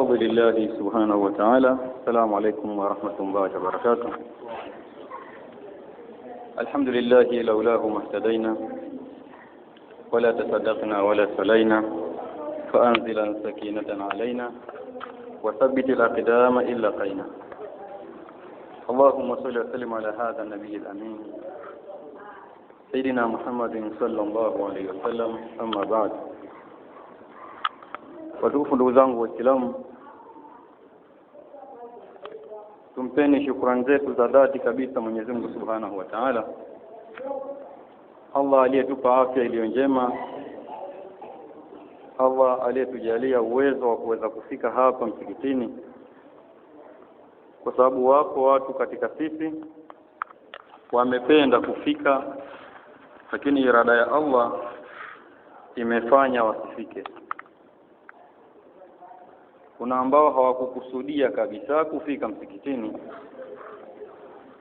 بفضل الله سبحانه وتعالى. السلام عليكم ورحمة الله وبركاته. الحمد لله لولاه ما اهتدينا ولا تصدقنا ولا صلينا، فأنزلا سكينة علينا وثبت الأقدام إلا قينا. اللهم صل وسلم على هذا النبي الأمين سيدنا محمد صلى الله عليه وسلم. أما بعد، watukufu ndugu zangu Waislamu, tumpeni shukrani zetu za dhati kabisa Mwenyezi Mungu Subhanahu wa Ta'ala, Allah aliyetupa afya iliyo njema, Allah aliyetujalia uwezo wa kuweza kufika hapa msikitini, kwa sababu wako watu katika sisi wamependa kufika, lakini irada ya Allah imefanya wasifike. Kuna ambao hawakukusudia kabisa kufika msikitini,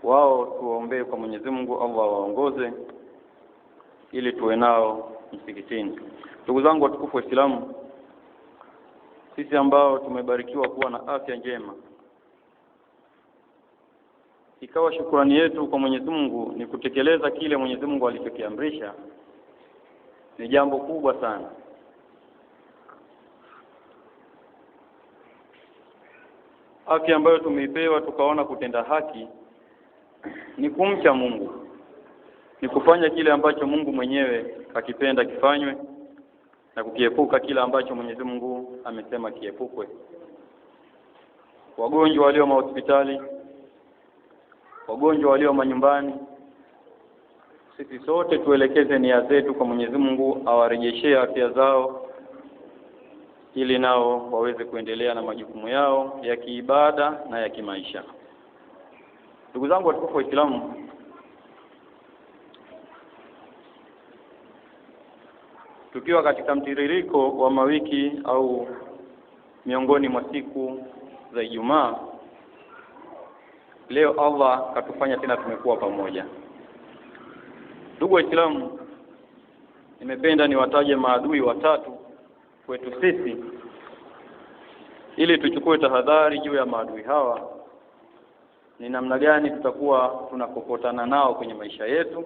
wao tuwaombee kwa Mwenyezi Mungu Allah waongoze ili tuwe nao msikitini. Ndugu zangu watukufu Waislamu, sisi ambao tumebarikiwa kuwa na afya njema, ikawa shukrani yetu kwa Mwenyezi Mungu ni kutekeleza kile Mwenyezi Mungu alichokiamrisha, ni jambo kubwa sana. Afya ambayo tumeipewa tukaona kutenda haki ni kumcha Mungu, ni kufanya kile ambacho Mungu mwenyewe akipenda kifanywe na kukiepuka kile ambacho Mwenyezi Mungu amesema kiepukwe. Wagonjwa walio mahospitali, wagonjwa walio manyumbani, sisi sote tuelekeze nia zetu kwa Mwenyezi Mungu awarejeshee afya zao ili nao waweze kuendelea na majukumu yao ya kiibada na ya kimaisha. Ndugu zangu watukufu Waislamu, tukiwa katika mtiririko wa mawiki au miongoni mwa siku za Ijumaa, leo Allah katufanya tena tumekuwa pamoja. Ndugu Waislamu, nimependa niwataje maadui watatu kwetu sisi ili tuchukue tahadhari juu ya maadui hawa, ni namna gani tutakuwa tunakokotana nao kwenye maisha yetu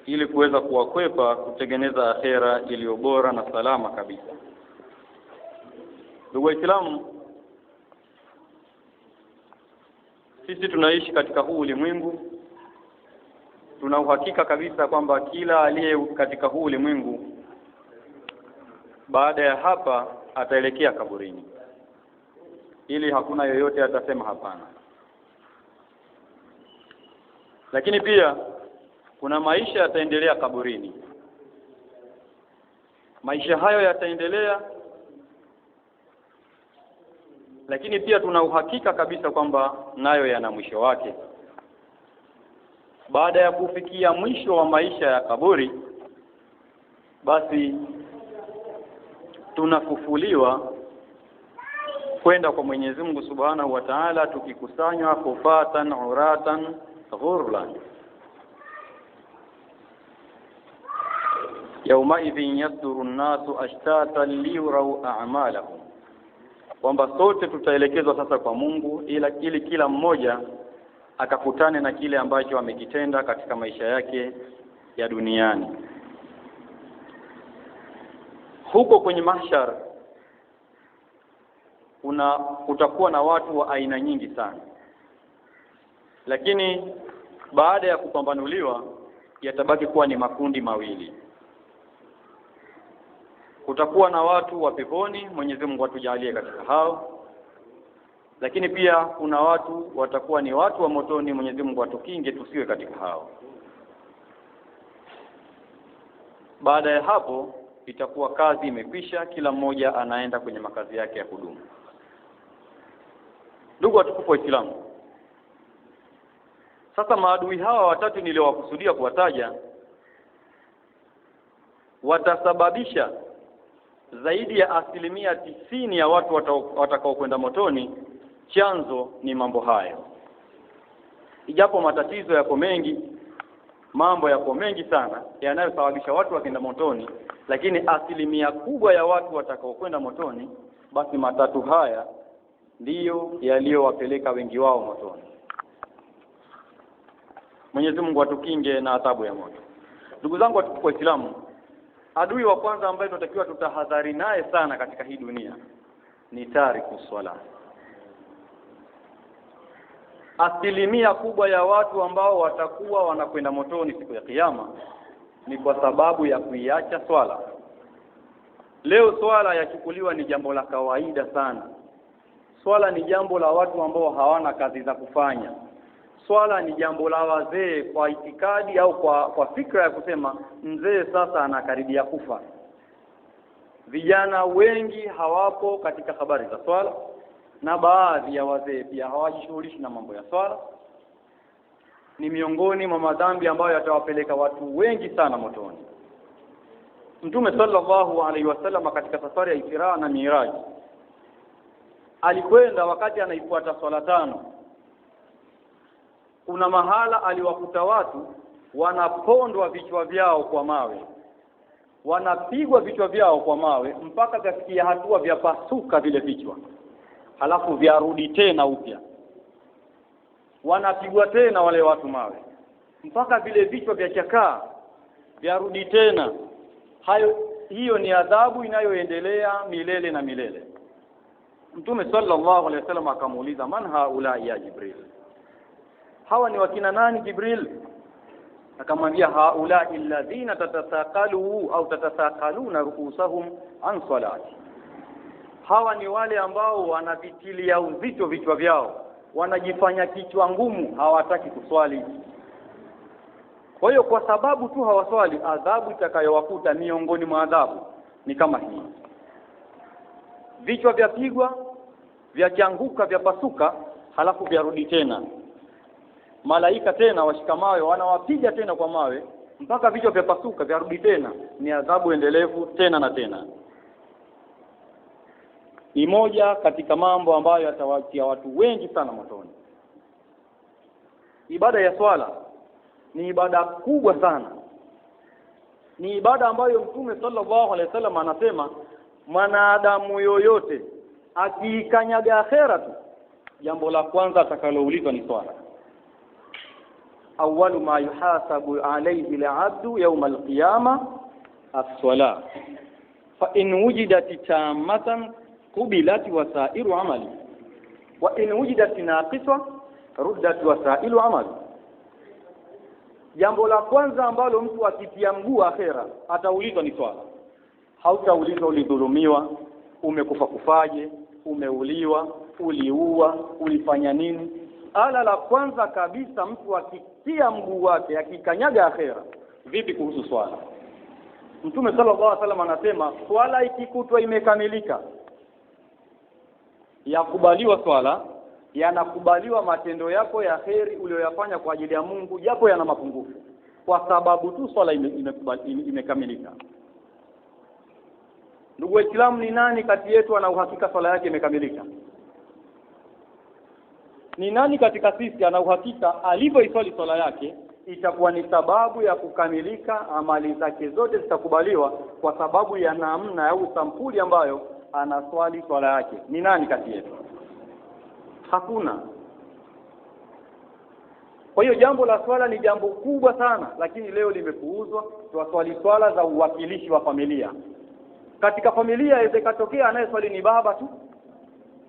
ili kuweza kuwakwepa, kutengeneza akhera iliyo bora na salama kabisa. Ndugu Waislamu, sisi tunaishi katika huu ulimwengu, tuna uhakika kabisa kwamba kila aliye katika huu ulimwengu baada ya hapa ataelekea kaburini, ili hakuna yoyote atasema hapana. Lakini pia kuna maisha yataendelea kaburini. Maisha hayo yataendelea, lakini pia tuna uhakika kabisa kwamba nayo yana mwisho wake. Baada ya kufikia mwisho wa maisha ya kaburi, basi tunafufuliwa kwenda kwa Mwenyezi Mungu Subhanahu wa Ta'ala, tukikusanywa kufatan uratan ghurlan. Yauma idhin yasduru an-nasu ashtatan liyurau a'malahum, kwamba sote tutaelekezwa sasa kwa Mungu ili kila mmoja akakutane na kile ambacho amekitenda katika maisha yake ya duniani. Huko kwenye mahshar utakuwa na watu wa aina nyingi sana, lakini baada ya kupambanuliwa yatabaki kuwa ni makundi mawili. Kutakuwa na watu wa peponi, Mwenyezi Mungu atujalie katika hao, lakini pia kuna watu watakuwa ni watu wa motoni, Mwenyezi Mungu atukinge tusiwe katika hao. Baada ya hapo itakuwa kazi imekwisha, kila mmoja anaenda kwenye makazi yake ya kudumu. Ndugu watukufu Waislamu, sasa maadui hawa watatu niliowakusudia kuwataja watasababisha zaidi ya 90% ya watu watakao kwenda motoni. Chanzo ni mambo hayo. Ijapo matatizo yako mengi, mambo yako mengi sana yanayosababisha watu wakienda motoni, lakini asilimia kubwa ya watu watakao kwenda motoni Basi matatu haya ndiyo yaliyowapeleka wengi wao motoni. Mwenyezi Mungu atukinge na adhabu ya moto. Ndugu zangu watukufu Waislamu, adui wa kwanza ambaye tunatakiwa tutahadhari naye sana katika hii dunia ni tariku swala. Asilimia kubwa ya watu ambao watakuwa wanakwenda motoni siku ya Kiyama ni kwa sababu ya kuiacha swala. Leo swala yachukuliwa ni jambo la kawaida sana. Swala ni jambo la watu ambao hawana kazi za kufanya. Swala ni jambo la wazee kwa itikadi au kwa fikra ya kusema mzee sasa anakaribia kufa. Vijana wengi hawapo katika habari za swala, na baadhi ya wazee pia hawajishughulishi na mambo ya swala. Ni miongoni mwa madhambi ambayo yatawapeleka watu wengi sana motoni. Mtume sallallahu alaihi wasallam katika safari ya Isra na Miraj alikwenda, wakati anaifuata swala tano, kuna mahala aliwakuta watu wanapondwa vichwa vyao kwa mawe, wanapigwa vichwa vyao kwa mawe mpaka vyafikia hatua vyapasuka vile vichwa, halafu vyarudi tena upya. Wanapigwa tena wale watu mawe mpaka vile vichwa vyachakaa, vyarudi tena. Hayo, hiyo ni adhabu inayoendelea milele na milele. Mtume sallallahu alaihi wasallam akamuuliza, man haula ya Jibril, hawa ni wakina nani Jibril? Akamwambia, haula alladhina tatasaqalu au tatasaqaluna ruusahum an salati, hawa ni wale ambao wanavitilia uzito vichwa vyao, wanajifanya kichwa ngumu, hawataki kuswali. Kwa hiyo kwa sababu tu hawaswali, adhabu itakayowakuta miongoni mwa adhabu ni kama hii: vichwa vyapigwa, vyachanguka, vyapasuka, halafu vyarudi tena. Malaika tena washika mawe wanawapiga tena kwa mawe mpaka vichwa vyapasuka, vyarudi tena. Ni adhabu endelevu tena na tena. Ni moja katika mambo ambayo yatawatia watu wengi sana motoni. Ibada ya swala ni ibada kubwa sana. Ni ibada ambayo Mtume sallallahu alaihi wasallam anasema mwanadamu yoyote akiikanyaga akhera tu, jambo la kwanza atakaloulizwa ni swala. Awwalu ma yuhasabu alayhi al-'abdu yawm al-qiyama as-salah, fa in wujidat tammatan qubilat wasairu amali, wa in wujidat naqisa ruddat wasairu amali. Jambo la kwanza ambalo mtu akitia mguu akhera ataulizwa ni swala. Hautaulizwa ulidhulumiwa, umekufa kufaje, umeuliwa, uliua, ulifanya nini. Ala la kwanza kabisa mtu akitia mguu wake akikanyaga akhera, vipi kuhusu swala? Mtume sallallahu alaihi wasallam anasema swala ikikutwa imekamilika, yakubaliwa swala, yanakubaliwa matendo yako ya kheri uliyoyafanya kwa ajili ya Mungu, japo yana mapungufu, kwa sababu tu swala imekamilika. Ndugu Waislamu, ni nani kati yetu ana uhakika swala yake imekamilika? Ni nani katika sisi ana uhakika alivyoiswali swala yake itakuwa ni sababu ya kukamilika, amali zake zote zitakubaliwa kwa sababu ya namna au sampuli ambayo anaswali swala yake? Ni nani kati yetu? Hakuna. Kwa hiyo jambo la swala ni jambo kubwa sana, lakini leo limepuuzwa. Twaswali swala za uwakilishi wa familia. Katika familia ikatokea anayeswali ni baba tu,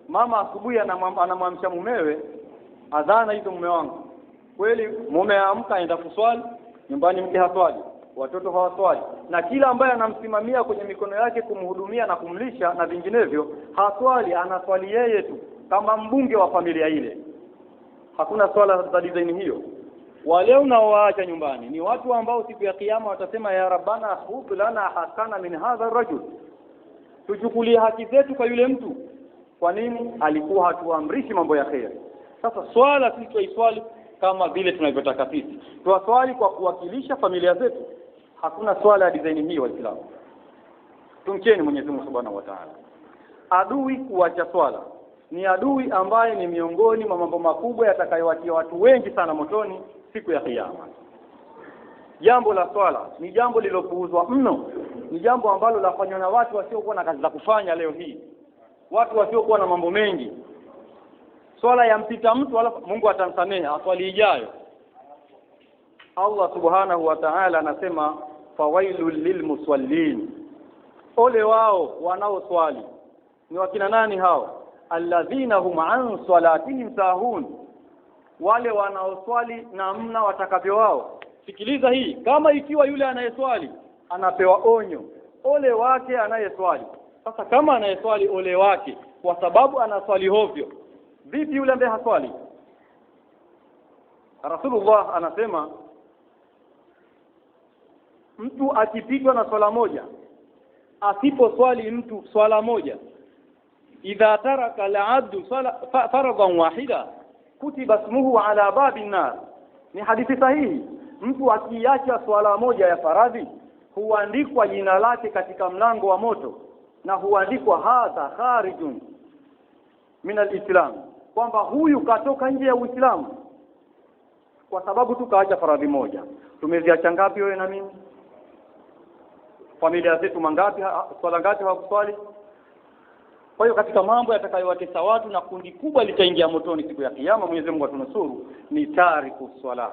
mama asubuhi anamwamsha mumewe, adhana hizo, mume wangu. Kweli mume aamka aenda kuswali, nyumbani mke haswali, watoto hawaswali, na kila ambaye anamsimamia kwenye mikono yake kumhudumia na kumlisha na vinginevyo haswali, anaswali yeye tu kama mbunge wa familia ile. Hakuna swala za design hiyo. Wale unaowaacha nyumbani ni watu ambao siku ya Kiyama watasema, ya Rabbana khudh lana hakana min hadha rajul, tuchukulie haki zetu kwa yule mtu. Kwa nini? Alikuwa hatuamrishi mambo ya kheri. Sasa swala sisi tuiswali kama vile tunavyotaka sisi, tuwaswali kwa kuwakilisha familia zetu. Hakuna swala ya design hii. Waislamu, tumcheni Mwenyezi Mungu Subhanahu wa Ta'ala. Adui kuacha swala ni adui ambaye ni miongoni mwa mambo makubwa yatakayowatia watu wengi sana motoni siku ya Kiyama. Jambo la swala ni jambo lilopuuzwa mno, ni jambo ambalo lafanywa na watu wasiokuwa na kazi za kufanya leo hii. watu wasiokuwa na mambo mengi. Swala yampita mtu alafu Mungu atamsamehe aswali ijayo. Allah subhanahu wa ta'ala anasema fawailul lilmusallin, ole wao wanaoswali. Ni wakina nani hao? Alladhina hum an salatihim sahun, wale wanaoswali namna watakavyo wao. Sikiliza hii, kama ikiwa yule anayeswali anapewa onyo, ole wake anayeswali. Sasa kama anayeswali ole wake kwa sababu anaswali hovyo, vipi yule ambaye haswali? Rasulullah anasema mtu akipitwa na swala moja, asiposwali mtu swala moja, idha taraka al-abdu faradan wahida kutiba ismuhu ala babin nar. Ni hadithi sahihi. Mtu akiacha swala moja ya faradhi huandikwa jina lake katika mlango wa moto, na huandikwa hadha kharijun min al-islam, kwamba huyu katoka nje ya Uislamu kwa sababu tu kaacha faradhi moja. Tumeziacha ngapi wewe na mimi? Familia zetu mangapi, swala ngapi hawakuswali? Kwa hiyo katika mambo yatakayowatesa watu na kundi kubwa litaingia motoni siku ya Kiyama, Mwenyezi Mungu atunusuru, ni tariku swala.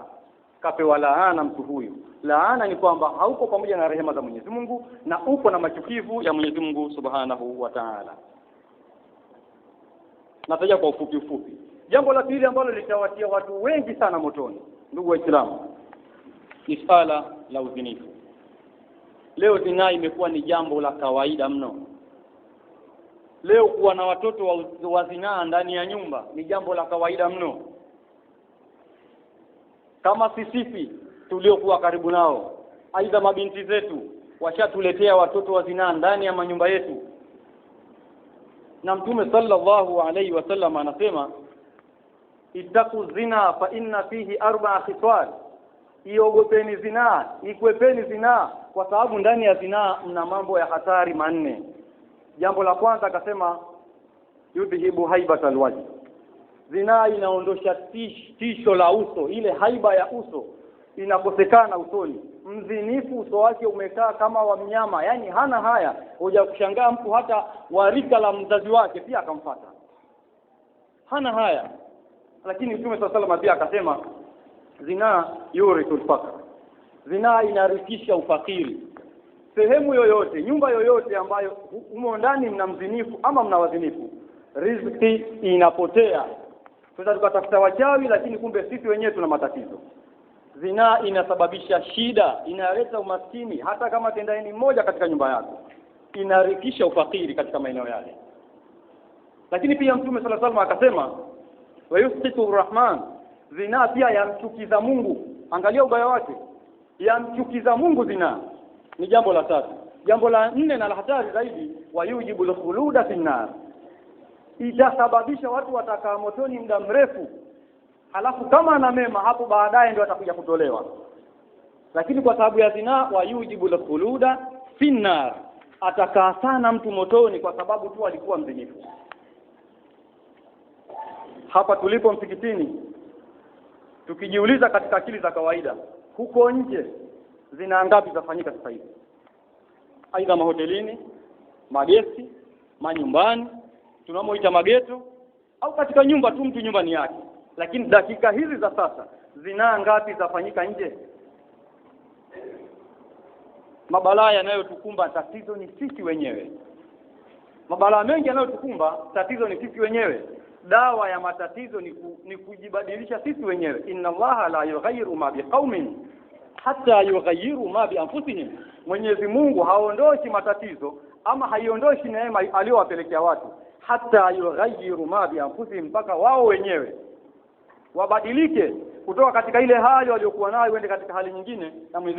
Kapewa laana mtu huyu. Laana ni kwamba hauko pamoja na rehema za Mwenyezi Mungu na uko na machukivu ya Mwenyezi Mungu Subhanahu wa Ta'ala. Nataja kwa ufupi ufupi. Jambo la pili ambalo litawatia watu wengi sana motoni, ndugu Waislamu, ni swala la uzinifu. Leo zinaa imekuwa ni jambo la kawaida mno. Leo kuwa na watoto wa zinaa ndani ya nyumba ni jambo la kawaida mno. Kama sisi tuliokuwa karibu nao, aidha mabinti zetu washatuletea watoto wa zinaa ndani ya manyumba yetu. Na Mtume sallallahu alaihi wasallam anasema ittaqu zina fa inna fihi arba'a khisal, iogopeni zinaa, ikwepeni zinaa, kwa sababu ndani ya zinaa mna mambo ya hatari manne. Jambo la kwanza akasema yudhibu haibatal wajh, zinaa inaondosha tisho la uso, ile haiba ya uso inakosekana usoni. Mzinifu uso wake umekaa kama wa mnyama, yani hana haya. Huja kushangaa mtu hata warika la mzazi wake pia akamfuata, hana haya. Lakini Mtume sallallahu alaihi wasallam pia akasema zinaa yurithul faqr, zinaa inarikisha ufakiri. Sehemu yoyote, nyumba yoyote ambayo humo ndani mna mzinifu ama mna wazinifu, riziki inapotea. Sasa tukatafuta wachawi, lakini kumbe sisi wenyewe tuna matatizo. Zinaa inasababisha shida, inaleta umaskini. Hata kama tendaeni mmoja katika nyumba yako, inarikisha ufakiri katika maeneo yale. Lakini pia Mtume sallallahu alaihi wasallam akasema wayusqitu rahman, zinaa pia yamchukiza Mungu. Angalia ubaya wake, yamchukiza Mungu zinaa. Ni jambo la tatu. Jambo la nne na la hatari zaidi, wayujibu al-khuluda fi nar, itasababisha watu watakaa motoni muda mrefu, halafu kama ana mema hapo baadaye ndio atakuja kutolewa. Lakini kwa sababu ya zinaa, wayujibu al-khuluda fi nar, atakaa sana mtu motoni kwa sababu tu alikuwa mzinifu. Hapa tulipo msikitini, tukijiuliza katika akili za kawaida, huko nje zina ngapi zafanyika sasa hivi? Aidha mahotelini, magesti, manyumbani, tunamoita mageto, au katika nyumba tu, mtu nyumbani yake. Lakini dakika hizi za sasa zinaa ngapi zafanyika nje? Mabalaa yanayotukumba tatizo ni sisi wenyewe. Mabalaa mengi yanayotukumba tatizo ni sisi wenyewe. Dawa ya matatizo ni kujibadilisha sisi wenyewe. Inna Allaha la yughayyiru ma biqaumin hatta yughayyiru ma bi anfusihim, Mwenyezi Mungu haondoshi matatizo ama haiondoshi neema aliyowapelekea watu, hatta yughayyiru ma bi anfusihim, mpaka wao wenyewe wabadilike kutoka katika ile hali waliokuwa nayo wende katika hali nyingine. Na Mwenyezi